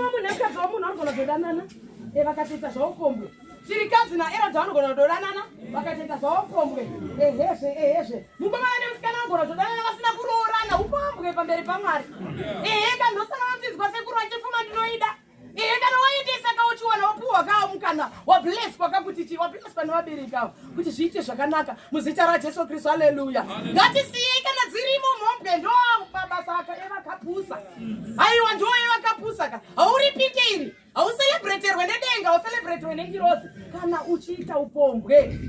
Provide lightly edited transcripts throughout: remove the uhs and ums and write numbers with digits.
Murume wemunhu nemukadzi wemunhu vanogona kutodanana eh, vakatoita zvaupombwe. Chirikadzi naErodha vanogona kutodanana vakatoita zvaupombwe. Ehezve, ehezve. Mukomana nemusikana vanogona kutodanana vasina kuroorana, upombwe pamberi paMwari. Ehe, kana ndosaka vanotinzwa sekuru vachipfuma ndinoida. Ehe, kana waendesa ka uchiwana wapuwa ka mukana wablesswa ka kuti chi wablesswa nevabereki avo kuti zviite zvakanaka muzita raJesu Kristu. Haleluya. Ngatisiyei kana dzirimo mhombwe ndo mabasa aka evakapusa. Aiwa ndo evakapusa ka. Hauripike iri. Haucelebreterwe nedenga, haucelebreterwe nengirozi kana uchiita upombwe.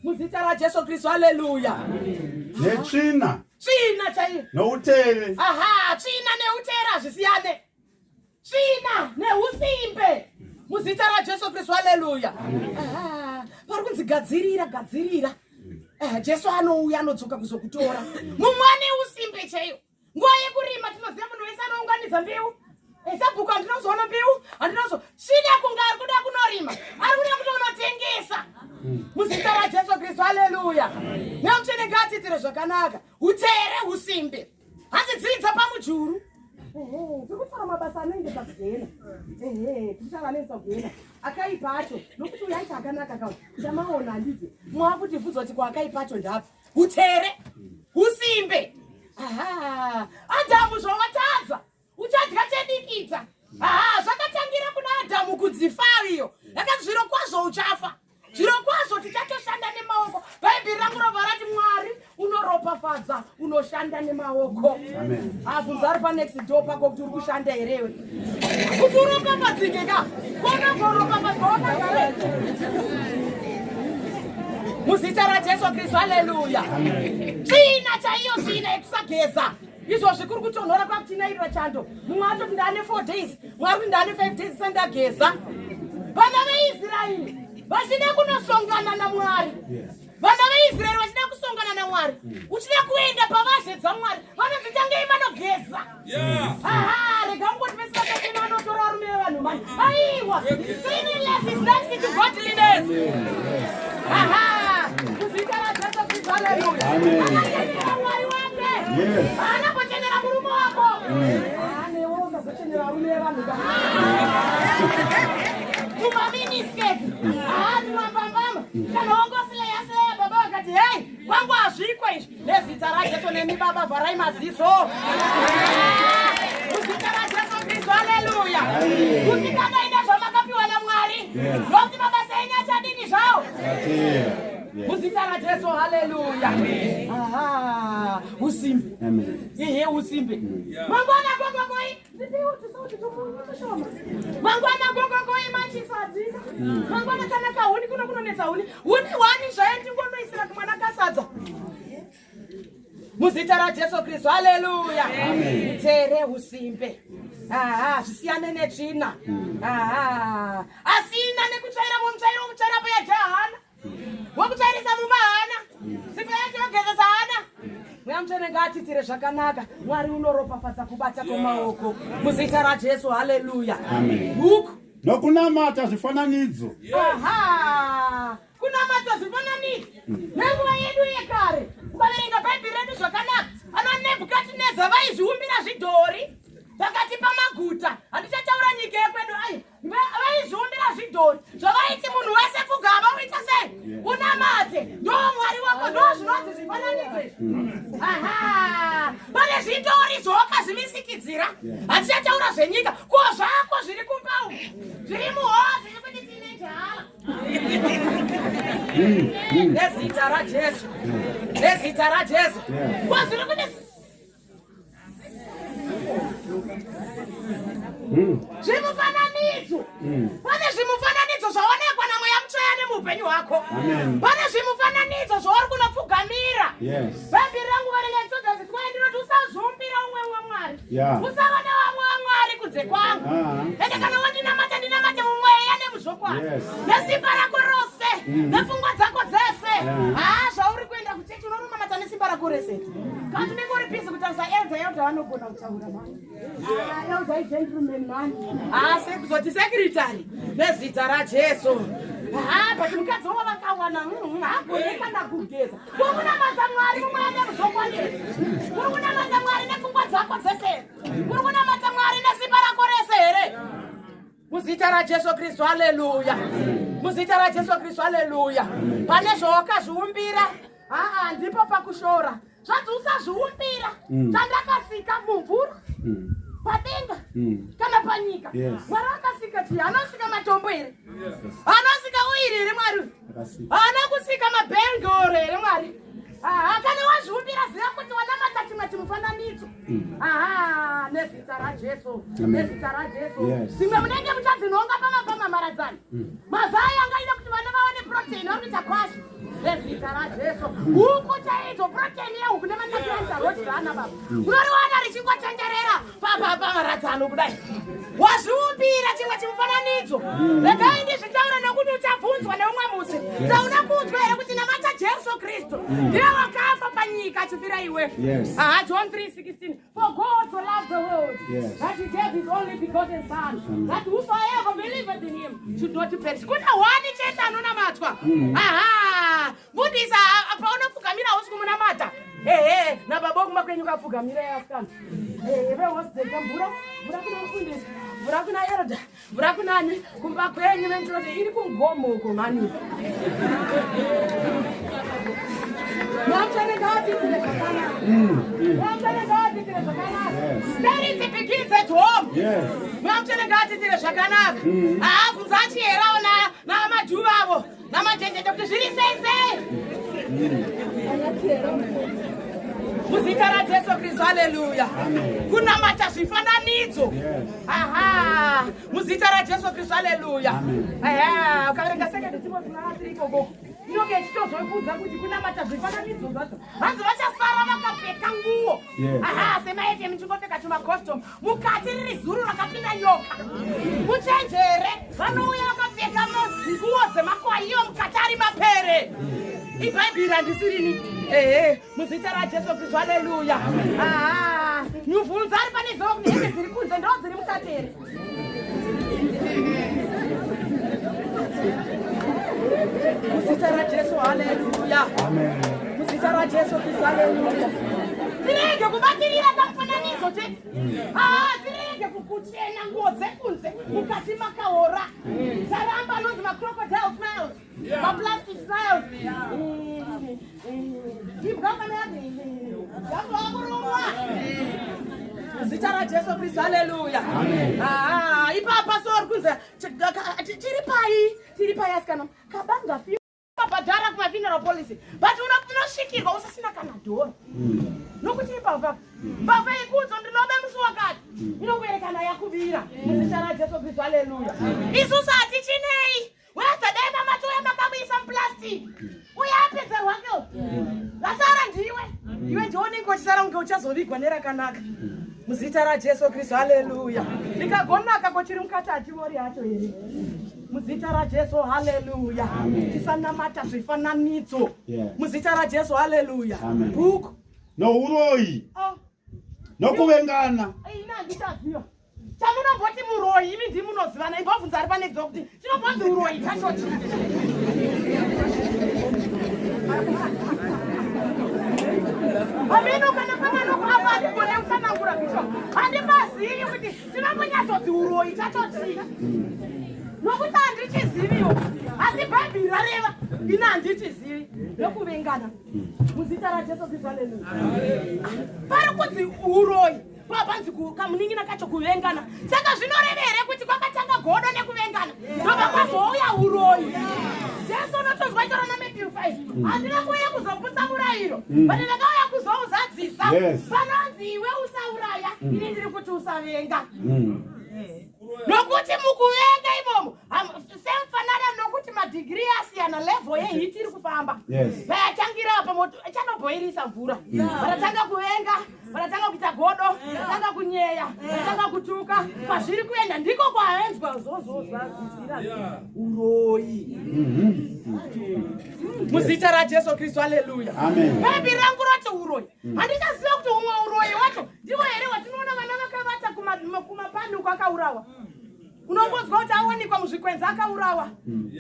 Muzita raJesu Kristu. Haleluya. Netsvina. Tsvina chaiyo. Noutere. Aha, tsvina neutere hazvisiyane. Tsvina neusimbe muzita raJesu Kristu, haleluya. Pari kunzi gadzirira, gadzirira. Eh, Jesu anouya anodzoka kuzokutora. Mumwe ane usimbe chaiyo. Nguva yekurima tinoziva munhu wese anounganidza mbeu. Eh, sabhuku handina kuzoona mbeu, handina kuzo svida kunge ari kuda kunorima, ari kuda kutonotengesa. Muzita raJesu Kristu, haleluya. Nemutsvene ngaatiitire zvakanaka. Utere usimbe. Hanzi dzidza pamujuru. Ehe, tiri kutaura mabasa anoendesa kugehena. Ehe, tiri kutaura anoendesa kugehena. Akaipa acho, nokuti uyu aita akanaka kawo. Ndamaona handiti. Mwakutivhunza kuti kwaakaipa acho ndapi. Utere, usimbe. Aha, Adamu zvawatadza. Uchadya chedikita. Aha, zvakatangira kuna Adamu kudzifa iyo. Yakanzi zviro kwazvo uchafa. Zviro kwazvo tichatoshanda nemaoko. Bhaibheri rangu robva rati Mwari unoropafadza unoshanda nemaoko. Amen. Abvunza ari panext door pako kuti uri kushanda here iwe. Kuti uropafadzike ka. Kona kuropafadzwa wakagara. Muzita raJesu Kristu, haleluya. Tsvina chaiyo tsvina yekusageza. Izvozvi kuri kutonhora kwakuchinairira chando. Mumwe atoti ndane 4 days, mumwe ari kuti ndane 5 days isati ndageza. Vana veIsraeri vachida kunosongana naMwari. Vana veIsraeri vachida kusongana naMwari. Uchida kuenda pavazhe dzaMwari, vanonzi tangei manogeza. Aha, rega ungoti vese vakachena vanotora varume vevanhu mani. Aiwa, cleanliness is next to godliness. Aha, muzita raJesu Kristu, haleluya. Akachenera Mwari wake. Haana kuchenera murume wako. Ah, newe usazochenera varume vevanhu ka. Tumaminisketi. Aha, tumapambama. Kana wangosileya sileya baba vakati, hey, kwangu hazviko izvi. Nezita raJesu nemi baba vharai maziso. Muzita raJesu Kristu, haleluya. Kusikana ine zvamakapiwa naMwari. Nokuti mabasa enyu achadini zvawo? Muzita raJesu, haleluya. Aha, usimbe. Ehe, usimbe. Mangwana gogogoi. Mangwana gogogoi machisadzi. Mangwana kana kahuni kuno kunonetsa huni. Huni hwani zvayo ndingonoisira kumwana kasadza. Muzita raJesu Kristu, haleluya. Utere usimbe. Aha, zvisiyane netsvina. Aha, asina nekutsvaira mumutsvairo wokutsvaira paya jahana. Wokutsvairisa mumba haana. Sipo yacho yogezesa haana. Mweya Mutsvene ngaatiitire zvakanaka. Mwari unoropafadza kubata kwemaoko. Muzita raJesu, haleluya. Huku. Nokunamata zvifananidzo. Aha. Kunamata zvifananidzo. Nenguva yedu yekare, ukaverenga Bhaibheri redu zvakanaka, ana Nebhukadhineza vaizviumbira zvidhori pakati pamaguta. Handichataura nyika yekwedu ai. Vaizviumbira zvidhori zvavaiti munhu wese pfugama uita sei unamate ndo mwari wako ndo zvinonzi zvifananidzo izvi. Aha, pane zvidhori zvawakazvimisikidzira. Hatichataura zvenyika ko zvako zviri kumba umu zviri muhoo zviri kuti tine njala. Nezita raJesu, nezita raJesu, ko zviri kuti Zvimufananidzo. Pane zvimufananidzo zvaonekwa naMweya Mutsvene muupenyu hwako. Pane zvimufananidzo zvauri kunopfugamira. Bhaibheri rangu verenga Exodus 20 ndinoti usazviumbira umwe wamwari. Usava nevamwe vamwari kunze kwangu. Ende kana wandinamata ndinamate mumweya nemuzvokwadi. Nesimba rako rose, nepfungwa dzako dzese. Haa zvauri kuenda kuchechi unonomamata nesimba rako rese. Kana unenge uri busy kutarisa elder, elder vanogona kutaura mani. Ah, elder igentleman mani. Ah, sekuzoti secretary nezita raJesu. Ah, but mukadzi wavo vakawana haagone kana kugeza. Kuri kunamata Mwari mumweya nemuzvokwadi. Kuri kunamata Mwari nepfungwa dzako dzese. Kuri kunamata Mwari nesimba rako rese here? Muzita raJesu Kristu, haleluya. Muzita raJesu Kristu, haleluya. Pane zvawakazviumbira, haa, ndipo pakushora. Zvanzi usazviumbira chandakasika mumvura, padenga kana panyika. Mwari akasika chii? Anosika matombo here? Anosika oiri here Mwari? Haana kusika mabhengoro here Mwari? Aha, kana wazviumbira ziva kuti wanamata chimwe chimufananidzo. Aha, nezita raJesu, nezita raJesu. Dzimwe munenge muchadzinhonga pamapamamharadzano. Mazai angaita kuti vana vawane protein vari kuita kwashi. Nezita raJesu. Huku chaidzo protein yehuku nemanakiranda rodyana baba. Unoriwana richingotenderera pamharadzano kudai. Wazviumbira chimwe chimufananidzo. Regai ndizvitaure nokuti uchabvunzwa neumwe musi. Tauna kunzwa here kuti namata Jesu Kristu ndiye wakafa panyika achifira iwe. Aha, John 3:16. For God so loved the world that he gave his only begotten son, that whosoever believeth in him should not perish. Kuna wani chete anonamatwa. Aha, Mundisa paunopfugamira hausi kumunamata. Ehe, nababa kumba kwenyu kapfugamira yasikana. Ehe, vehosdzeka mvura, mvura kuna mufundisi, mvura kuna elder, mvura kunani, kumba kwenyu vendinoti iri kungomo uko mani. Mwamtane ngaatiitire zvakanaka. Mwamtane ngaatiitire zvakanaka. Charity begins at home. Mwamtane ngaatiitire zvakanaka. Aabvunza achiyerawo namadhuva avo. Namajejete kuti zviri sei sei. Muzita raJesu Kristu, haleluya. Kunamata zvifananidzo. Aha, muzita raJesu Kristu, haleluya. Aha, ukaverenga second Timothy 3 ikoko. Inonge ichitozokuudza kuti kunamata zvifananidzo zvacho. Hanzi vachasara vakapfeka nguo. Aha, semaFM muchingopfeka tumacostume. Mukati riri zuru rakapinda nyoka. Muchenjere, vanouya vakapfeka nguo dzemakwai ivo mukati ari mapere. Ibhaibheri handisirini. Ehe, muzita raJesu Kristu, haleluya. Aha, nyuvhunza ari pane dzoo kuti hembe dziri kunze ndo dziri mukati here? Muzita raJesu, haleluya. Muzita raJesu Kristu, haleluya. Tirege kubatirira kamufananidzo chete. Ah, tirege kukuchena nguo dzekunze mukati makaora. Taramba anonzi macrocodile smiles, maplastic smiles. Imbwa kana yakurumwa. Zita raJesu Kristu, haleluya. Ah, ipapa so uri kunze tiri pai, tiri pai asikana. Kabanga fi bhadhara kumafuneral policy, but unosvikirwa usisina kana dhora. Nokuti imbavha, mbavha ikudzo ndinobe musi wakati inongoerekana yakubira. Muzita raJesu Kristu, haleluya. Isusu hatichinei whether dai mamatouya makamuisa muplastic uye apedza rwake, vasara ndiwe iwe ndiwe unenge uchisara kunge uchazovigwa nerakanaka. Muzita raJesu Kristu, haleluya. Rikagonaka ko chiri mukati hachivori hacho here? Muzita raJesu, haleluya. Tisanamata zvifananidzo. Muzita raJesu, haleluya. Book Nouroyi, oh, nokuvengana. Ina handichaziva chamunomboti muroyi, imi ndi munozivana. Imbobvunza ari pane dzo kuti chinombonzi uroyi chacho chii? Hameno kana pamanoko apo handigone kutsanangura bishop, handimazivi kuti chinombonyatsodzi uroyi chacho chii, nokuti handichiziviwo, asi Bhaibheri rareva, ina handichizivi. Nokuvengana, muzita raJesu Kristu, haleluya. Pari kunzi uroyi papanzi kamunin'ina kacho kuvengana, saka zvinoreva here kuti kwakatanga godo nekuvengana ndobva kwazouya uroyi? Jesu unotonzwa itora naMatthew 5, handina kuuya kuzoputsa murayiro, but ndakauya kuzouzadzisa. Panonzi iwe usauraya, ini ndiri kuti usavenga, nokuti mukuvenga imomo semufanana nokuti madhigiri asiyana, level yeheat iri kufamba. Vayatangira apa moto ichanobhoirisa mvura, varatanga kuvenga, varatanga kuita godo, varatanga kunyeya, varatanga kutuka. Kwazviri kuenda ndiko kwaenzwa zozozazizira uroyi. Muzita raJesu Kristu, haleluya. Amen. Bhaibheri rangu rati uroyi. Handichaziva kuti umwe uroyi wacho ndiwo here watinoona vana vakavata kumapani uko akaurawa. Unongonzwa kuti awanikwa muzvikwenzi akaurawa.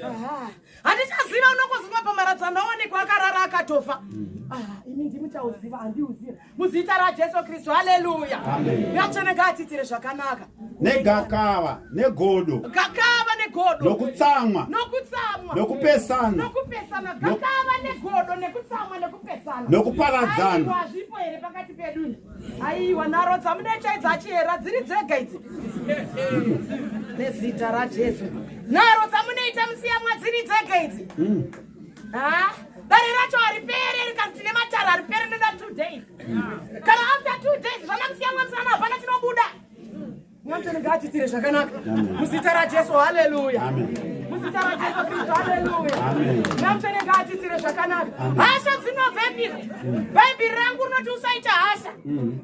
Aha. Handichaziva, unongozwa pamaradzano awanikwa akarara akatofa. Ah, imi ndimuchauziva, handiuziva. Muzita raJesu Kristu, haleluya. Ngatsvene ngaatiitire zvakanaka. Negakava negodo. Gakava negodo. Nokutsamwa. Nokutsamwa. Nokupesana. Nokupesana. Gakava negodo nekutsamwa nekupesana. Nokuparadzana. Aiwa hazvipo here pakati pedu? Aiwa nharo dzamunoita idzi achihera dziri dzega idzi. Nezita raJesu. Nharo dzamunoita musiyamwa dziri dzega idzi. Ha? Dare racho haripere rikanzi tine matare haripere ndoda 2 days. Kana after 2 days zvana musiyamwa musana hapana chinobuda. Mwamtoni ngaatitire zvakanaka. Muzita raJesu, haleluya. Muzita raJesu Kristu, haleluya. Mwamtoni ngaatitire zvakanaka. Hasha dzinobvepi? Bhaibheri rangu rinoti usaita hasha.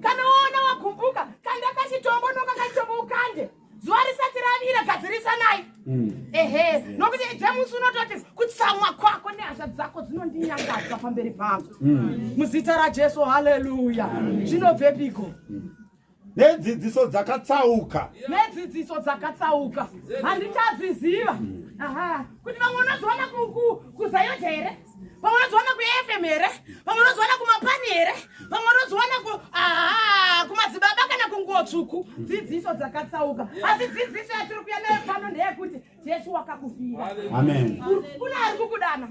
Kana waona wagumbuka, kanda kachitombo noka kachitombo ukande. Zuva risati ravira gadzirisa naye. Ehe, nokuti James unototi kutsamwa kwako nehasha dzako dzinondinyangadza pamberi pangu. Muzita raJesu, haleluya. Zvinobvepiko? Nedzidziso dzakatsauka. Nedzidziso dzakatsauka handichadziziva. Aha, kuti vamwe unodziwana kuZayoja here, vamwe unodziwana kuFM here, vamwe unodziwana kumapani here, vamwe unodziwana kumadzibaba kana kunguo tsvuku. Dzidziso dzakatsauka. Asi dzidziso yatiri kuya nayo pano ndeyekuti Jesu wakakufira. Amen. Kuna ari kukudana.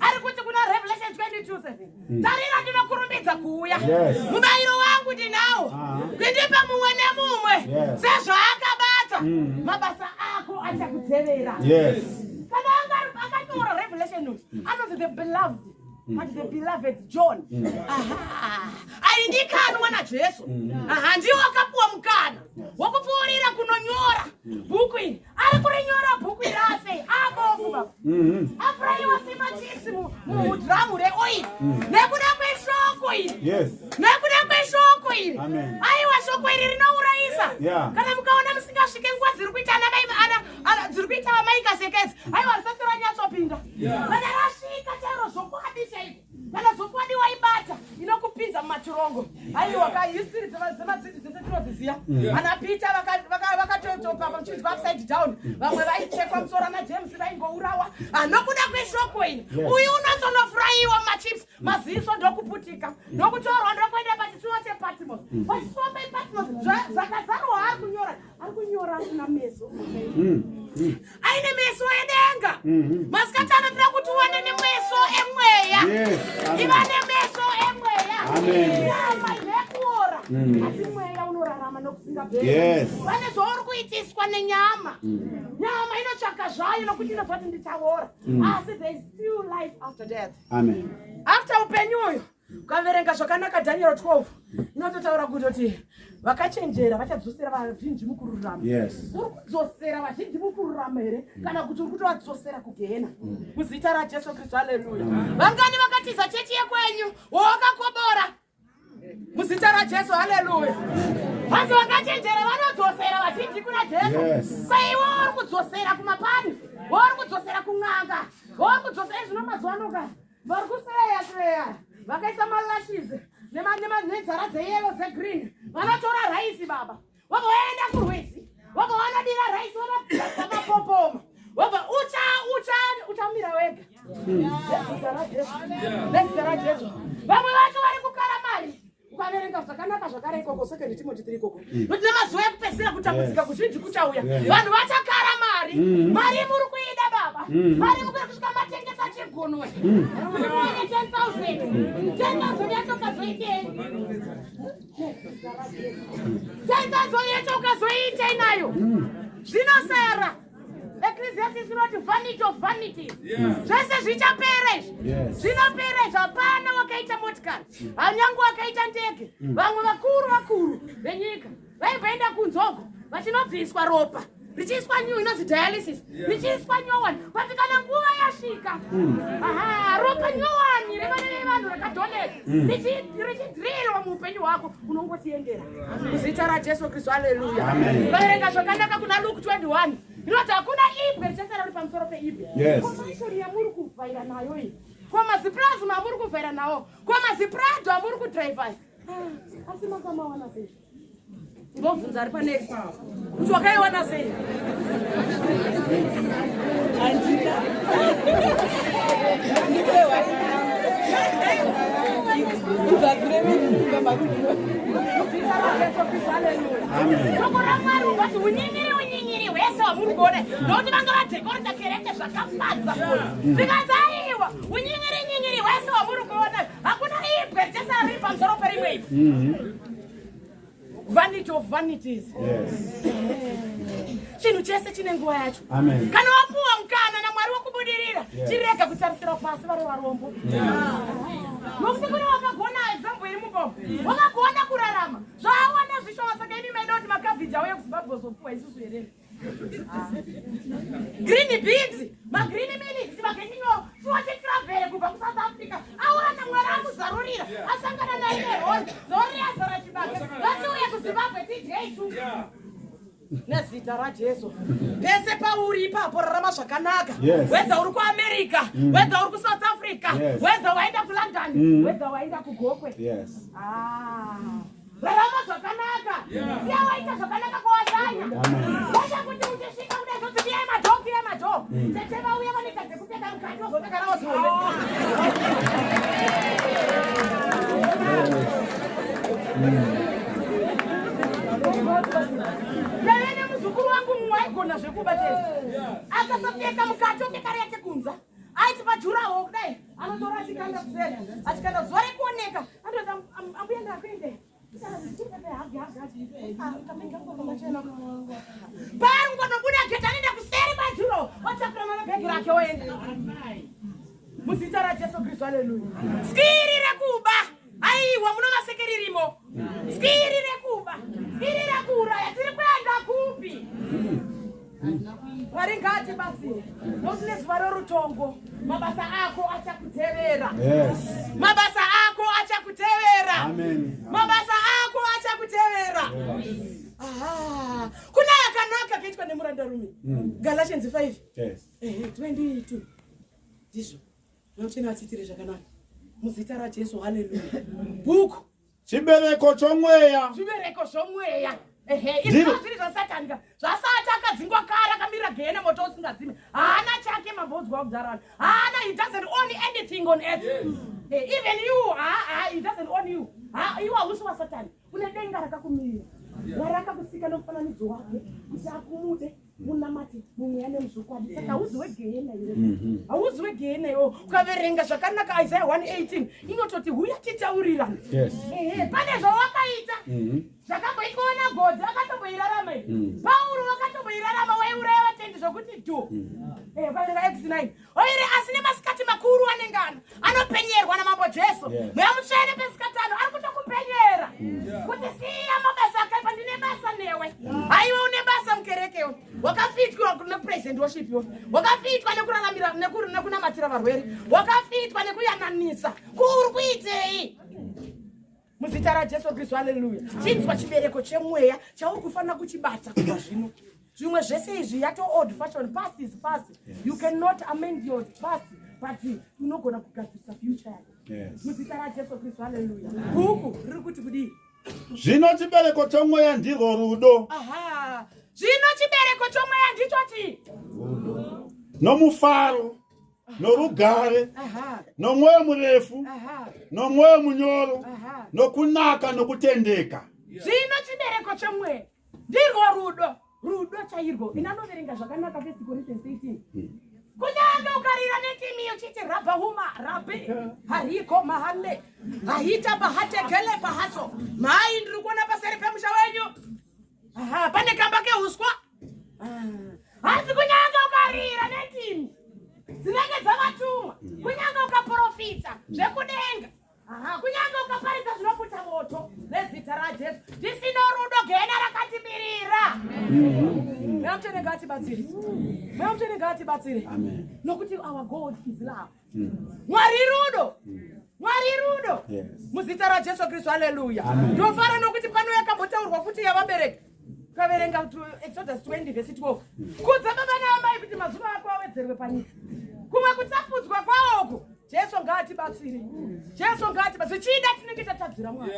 Ari kuti kuna Revelation 22:7. Tarira ndinokurumbidza kuuya. Mubayiro wangu ndinawo. Kundipa mumwe nemumwe sezvaakabata. Mabasa ako achakutevera. Kana anga akanyora Revelation uyu, anonzi the beloved. But the beloved John. Aha. Aidikanwa naJesu. Aha, ndiwo akapuwa mukana wokupfuurira kunonyora bhuku iri. Ari kurinyora bhuku iri asei abofu baba. Afurayiwa semachips mudhiramu reoil. Nekuda kweshoko iri. Nekuda kweshoko iri. Aiwa shoko iri rinourayisa. Kana mukaona musingasvike nguva dziri kuita ana mai ana dziri kuita vamai kasekedzi. Aiwa risati ranyatsopinda. Kana rasvika chero zvokwadi chaiko. Kana zvokwadi waibata inokupinza mumatirongo. Aiwa ka history dzemadzidzi dzese tinodziziva. Ana Peter vakatotopa pamuchinjwa upside down. Vamwe vaichekwa musoro ana James vaingourawa. Nokuda kweshoko iri. Uyu unotonofurayiwa machips, maziso ndokuputika. Ndokutorwa ndokuenda pachisuwo chePatmos. Pachisuwo pePatmos zvakazarwa ari kunyora. Ari kunyora asina meso. Aine meso edenga. Masikati anotoda kuti uwane nemeso emweya. Iva nemeso emweya. Nyama inekuora. Asi mweya unorarama nokusingaperi. Pane zvauri kuitiswa nenyama. Nyama inotsvaka zvayo nokuti inozwa kuti ndichaora. Asi there is still life after death. Amen. After upenyu uyu ukaverenga zvakanaka Daniel 12 inototaura kutoti vakachenjera vachadzosera vazhinji mukururama. Uri kudzosera vazhinji mukururama here kana kuti uri kutovadzosera kugehena? Muzita raJesu Kristu, haleluya. Vangani vakatiza chechi yekwenyu wawakakobora? Muzita raJesu, haleluya. Asi vakachenjera vanodzosera vazhinji kuna Jesu. Kwaiwe uri kudzosera kumapani, uri kudzosera kun'anga, uri kudzosera zvino mazuva ano ka vari kuseya seya vakaisa malashes nenzara dzeyellow dzegreen, vanotora raisi baba, vobva vaenda kurwizi, vobva vanodira raisi, vanopesa mapopoma, vobva uchamira wega. Nezita raJesu. Vamwe vacho vari kukara mari. Ukaverenga zvakanaka zvakare ikoko Second Timothy 3 ikoko. Nokuti nemazuva ekupedzisira kutambudzika kuzhinji kuchauya. Vanhu vachakara mari. Mari muri kuida baba. Mari muri kusvika matengesa chigunwe. Muone 10,000. 10,000 yacho ukazoitei? 10,000 yacho ukazoitei nayo? Zvinosara. Ecclesiastes inoti vanity of vanities. Zvese zvichapera izvi. Zvinopera izvi. Hapana wakaita motikari, hanyange wakaita ndege. Vamwe vakuru vakuru venyika vaimboenda kunzoko vachinobviswa ropa richiiswa new inonzi dialysis, richiiswa nyowani. But kana nguva yasvika, aha, ropa nyowani revana vevanhu rakadoneta richidrilwa muupenyu hwako, unongotiendera muzita raJesu Kristu, haleluya. Vaverenga zvakanaka kuna Luke 21 inoti hakuna ibwe richasara riri pamusoro peibwe. Komashoni yamuri kuvhaira nayo iyi, ko maziplasma amuri kuvhaira nawo, ko maziprado amuri kudhiraivha, asi makamawana sei? Ndobvunza ari panext kuti wakaiwana sei? Shoko raMwari ungati unyengeri unyengeri hwese hwamuri kuona nokuti vanga vadhekoreta kereke zvakafadza zvikanzi aiwa unyengeri nyengeri hwese hwamuri kuona hakuna ibwe richasara riri pamusoro perimwe ibwe. Vanity of vanities. Chinhu chese chine nguva yacho. Kana wapuwa mukana naMwari wekubudirira, chirega kutarisira pasi vari varombo, nokuti kune wakagona. Example iri mubomo, wakagona kurarama zvaawana zvishoma. Saka imi maida kuti makabhiji auye kuZimbabwe zopuwa isusu here? Green beans, magreen minutes, magreen nyoro, tiwachitravhele kubva kuSouth Africa. Awana Mwari amuzarurira, asangana naye nerori, zori yazara chibage, ngatiuye kuZimbabwe tidye isu. Nezita raJesu, pese pauri ipapo rarama zvakanaka. Whether uri kuAmerica, whether uri kuSouth Africa, whether waenda kuLondon, whether waenda kuGokwe. Ah. Rarama zvakanaka. Siya waita zvakanaka kwawashanya. Wacha kuti uchisvika kudai zvoti biyai madhoo, biyai madhoo. Tete vauya vanoita dzekupfeka mukati vozopfeka ravo zihombe. Ndaive nemuzukuru wangu mumwe aigona zvekuba chete. Akasapfeka mukati, opfeka reke kunza. Aiti pajurawo kudai anotora achikanda kuseri, achikanda zuva rekuoneka. Andoza ambuya ndakuende. Paari ngonobuda geti anoenda kuseri kwejuro, otakura mabhegi rake oenda. Muzita raJesu Kristu, haleluya. Skiri rekuba, aiwa, muno masekeririmo. Skiri rekuba, skiri rekuuraya, tiri kuenda kupi? Mwari ngaatibatsire, nokuti nezuva rorutongo mabasa ako achakutevera. Mabasa ako achakutevera. Amen. Mabasa ako achakutevera. Aha. Kuna akanaka kaitwa nemurandarume. Galatians 5 22. Ndizvo. Nokuti atiitire zvakanaka. Muzita raJesu, haleluya. Bhuku. Chibereko chomweya. Zvibereko zvomweya. Ehe, izvi zviri zvasatani ka. Zvasati akadzingwa kare, akamirira gehena, moto usingadzime. Haana chake, mabhonzwa kudharana. Haana, he doesn't own anything on earth. Even you, ha, ha, he doesn't own you. Ha, iwe hausi wasatani. Une denga rakakumirira. Mwari akakusika nomufananidzo wake kuti akumude, munamate mumweya nemuzvokwadi. Saka hauzi wegehena iwe. Hauzi wegehena iwe. Ukaverenga zvakanaka Isaiah 118 inototi huya titaurirane. Ehe, pane zvawakaita zvakamboitwawo naGodhi, akatomboirarama iyi. Pauro wakatomboirarama, waiuraya vatendi zvokuti dhu. Ukaverenga Acts 9 oire, asi nemasikati makuru anengana anopenyerwa naMambo Jesu. Mweya Mutsvene pesikati ano ari kutokupenyera kuti siya mabasa akaipa, ndine basa newe. Haiwe, une basa mukerekewo, wakafitwa nepraise and worship iwe, wakafitwa nekuraramira nekunamatira varwere, wakafitwa nekuyananisa. Kuri kuitei? Muzita raJesu Kristu, haleluya. Chinzwa, chibereko chemweya chauri kufanira kuchibata kubva zvino. Zvimwe zvese izvi yato old fashion, past is past. You cannot amend your past, but unogona kugadzirisa future yako. Muzita raJesu Kristu, haleluya. Bhuku riri kuti kudii? Zvino chibereko chomweya ndirwo rudo, Aha, zvino chibereko chomweya ndicho chii? Nomufaro, norugare, nomwoyo murefu, nomwoyo munyoro, nokunaka, nokutendeka. Zvino chibereko chomweya ndirwo rudo, rudo chairwo. Inanoverenga zvakanaka First Corinthians 13. Kunyange ukarira netimi uchiti rabhahuma rabi hariko mahande haita bahategele bahaso, mai, ndiri kuona paseri pemusha wenyu. Aha, pane kamba keuswa. Hanzi kunyange ukarira netimi dzinenge dzavatumwa, kunyange ukaprofita zvekudenga, aha, kunyange ukaparidza zvinoputa moto nezita raJesu, tisino rudo, gehena rakatimirira. Mweya Mutsvene ngaatibatsire. Mweya Mutsvene ngaatibatsire. Amen. Nokuti our God is love. Mwari rudo, Mwari rudo. Muzita raJesu Kristu, haleluya. Amen. Ndofara nokuti pano yakambotaurwa futi yavabereki. Ukaverenga Exodus 20 vhesi 12, kudza baba naamai kuti mazuva ako awedzerwe panyika. Kumwe kutapudzwa kwaoko. Jesu ngaatibatsire, Jesu ngaatibatsire. Zvichida tinenge tatadzira Mwari.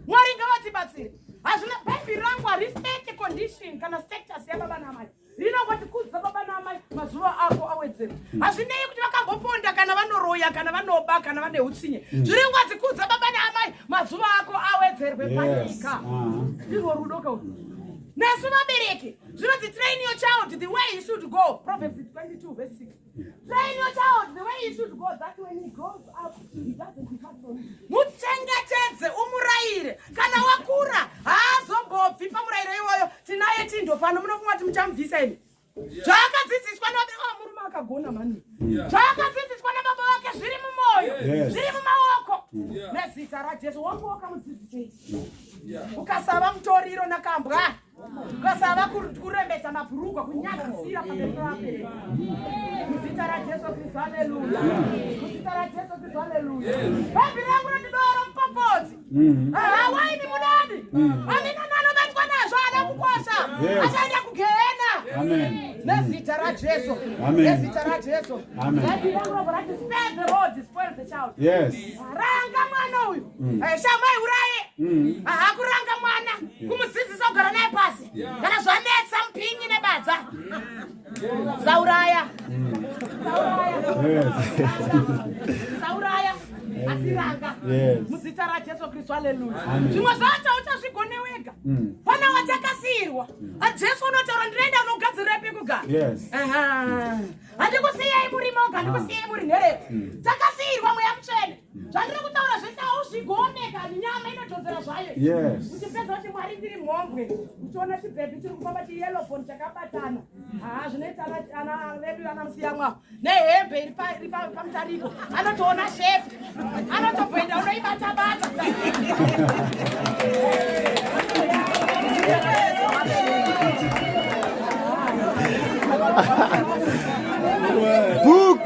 Mwari ngavatibatsire. Hazvina, Bhaibheri rangu haristate condition kana status yababa naamai. Rinongoti kudza baba naamai, mazuva ako awedzerwa. Hazvinei kuti vakamboponda, kana vanoroya, kana vanoba, kana vane utsinye. Zviri ngwadzi, kudza baba naamai, mazuva ako awedzerwa. zviwedzerwe panyika. Ndirwo rudo ka nesu vabereki zvinonzi train your child the way he should go. Proverbs 22 verse 6. Train your child the way he should go, that when he grows up he doesn't depart from you. Muchengetedze umurayire, kana wakura haazombobvi pamurayiro iwoyo. Tinaye Tindo pano, munofunga kuti muchamubvisa imi? Zvaakadzidziswa oh, murume akagona mani, zvaakadzidziswa nababa vake zviri mumwoyo, zviri mumaoko. Nezita raJesu, wangu wakamudzidzisei? Ukasava mutoriro nakambwa, ukasava kurembedza mabhurugwa, kunyadzisira pamberi pevabereki. Muzita raJesu Kristu, haleluya. Muzita raJesu Kristu, haleluya. Bhaibheri rangu rati doro mupopodzi, aha, waini mudadi, amina nanobatwa nazvo ada kukosha achaenda kugehena. Nezita raJesu, nezita raJesu. Bhaibheri rangu robva rati spare the rod, spoil the child. Ranga mwana uyu, shamai uraye. Aha, kuranga mwana kumudzidzisa kugara naye pasi. Kana zvanetsa, mupinyi nebadza, sauraya, sauraya, asi ranga. Muzita raJesu Kristu, haleluya. Zvimwe zvacho uchazvigone wega, pana watakasiyirwa. Jesu unotaura, ndinoenda unogadzirira pekugara. Handikusiyei muri moga, handikusiyei muri nherera. Takasiyirwa Mweya Mutsvene. Zvandiri kutaura zvese hauzvigone kani, nyama inodhonzera zvayo. Uchipedza kuti Mwari ndiri mhombwe, uchiona chibhebhi chiri kufamba chiyellowbone chakabatana. Haa, zvinoita ana vedu ana musiyamwa nehembe iri pamutariko, anotoona shepi, anotoboenda unoibata bata. Book.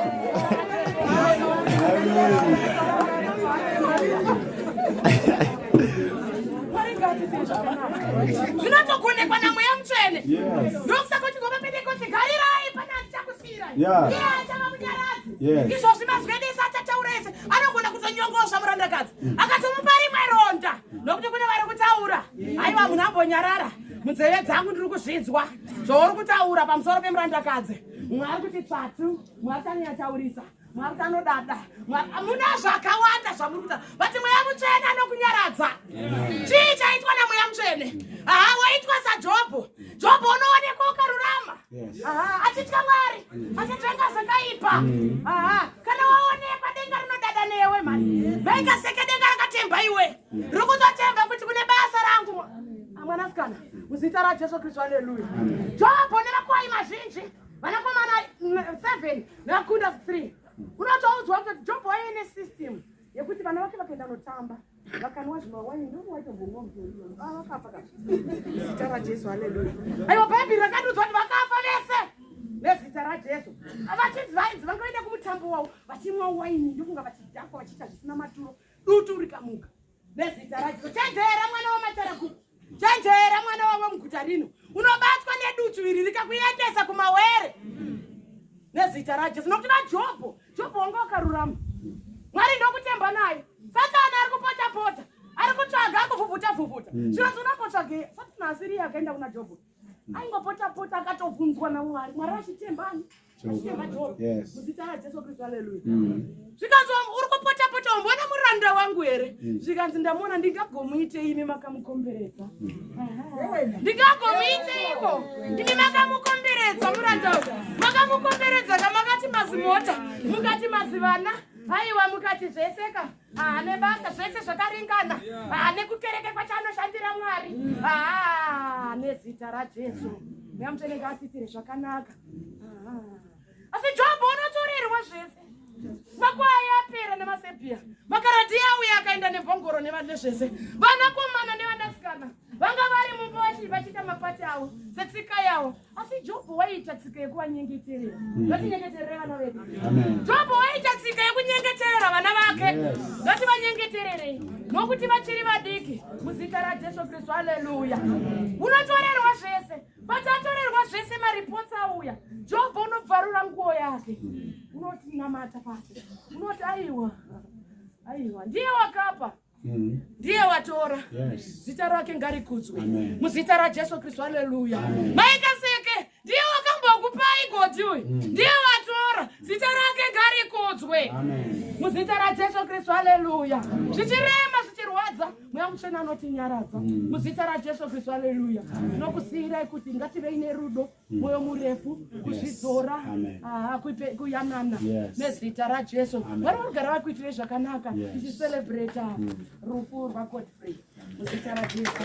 Zvinotogonekwa naMweya Mutsvene. Ndokusaka kuti ngoma Pentekosti, garirai pana, handichakusiyirai. Iye achava munyaradzi. Izvozvi mazwi edu ese achataura ese anogona kutonyongosva murandakadzi, akatomupa rimwe ronda, nokuti kune vari kutaura, aiwa, munhu ambonyarara, munzeve dzangu ndiri kuzvinzwa zvauri kutaura pamusoro pemurandakadzi. Mumwe ari kuti tsvatu, mumwe ari kuti anonyataurisa, mumwe ari kuti anodada. Muna zvakawanda zvamuri kuta, but Mweya Mutsvene anokunyaradza. Chii chaitwa naMweya Mutsvene? Aha, waitwa saJobho. Jobho unoonekwa ukarurama, aha, achitya Mwari, achitsvenga zvakaipa. Aha, kana waonekwa, denga rinodada newe mani. Vaikaseke denga rakatemba iwe, riri kutotemba kuti kune basa rangu. Ah, mwanasikana, muzita raJesu Kristu, haleluya. Jobho nemakwai mazhinji, vanakomana 7 nevakunda 3. Unotoudzwa kuti Jobho aine system yekuti vana vake vakaenda notamba, vakanwa zvimawaini, ndokuwaitombomwa mutoriro, vakafa ka. Zita raJesu, haleluya. Aiwa, Bhaibheri rakatiudzwa kuti vakafa vese nezita raJesu. Vachinzi vainzi vangoenda kumutambo wavo vachimwa waini, ndokunga vachidhakwa, vachiita zvisina maturo, dutu rikamuka. Nezita raJesu, chenjera mwana wamacharakuku, chenjera mwana wavo muguta rino, unobatwa nedutu iri rikakuendesa kumawere. Nezita raJesu, nokuti vaJobho, Jobho wanga wakarurama, Mwari ndokutemba naye. Satani ari kupota pota, ari kutsvaga, ari kuvhuvhuta vhuvhuta. Zvinonzi unombotsvage Satani asiri akaenda kuna Jobho, aingopota pota, akatobvunzwa naMwari, Mwari achitembani, achitemba Jobho. Muzita raJesu Kristu, haleluya. Zvikanzi, uri kupota pota, umboona muranda wangu here? Zvikanzi, ndamuona, ndingagomuite imi makamukomberedza? Ndingagomuiteiko imi makamukomberedza? Muranda uyu makamukomberedza ka, makati mazimota, mukati mazivana, aiwa, mukati zveseka, haane basa, zvese zvakaringana, haane kukereke kwachanoshandira Mwari. Haa, nezita raJesu, Mweya Mutsvene ngaatiitire zvakanaka. Asi Jobho unotorerwa zvese, makwai apera nemasebhiya, makaradhiya auya akaenda nembongoro nezvese, vanakomana nevanasikana vanga vari mumba vachiita mapati avo setsika yavo. Asi Jobho waiita tsika yekuvanyengeterera. Ngatinyengeterere vana vedu. Jobho waiita tsika yekunyengeterera vana vake. Ngativanyengetererei nokuti vachiri vadiki. Muzita raJesu Kristu, haleluya. Unotorerwa zvese, but atorerwa zvese, maripotsi auya, Jobho unobvarura nguo yake, unoti namata pasi, unoti aiwa, aiwa, ndiye wakapa, ndiye watora. Zita rake ngarikudzwe. Muzita raJesu Kristu, haleluya. Maikaseke, ndiye wakambokupai godi uyu, ndiye watora, zita rake ngarikudzwe. Muzita raJesu Kristu, haleluya. Zvichirema, zvichirwadza, Mweya Mweya Mutsvene anotinyaradza muzita raJesu Kristu. Aleluya. Tinokusiyirai kuti ngativei nerudo, mwoyo murefu, kuzvidzora, kuyanana nezita raJesu. Vari kugara vakuitirei zvakanaka. Tichicelebrata rufu rwaGodfrey muzita raJesu.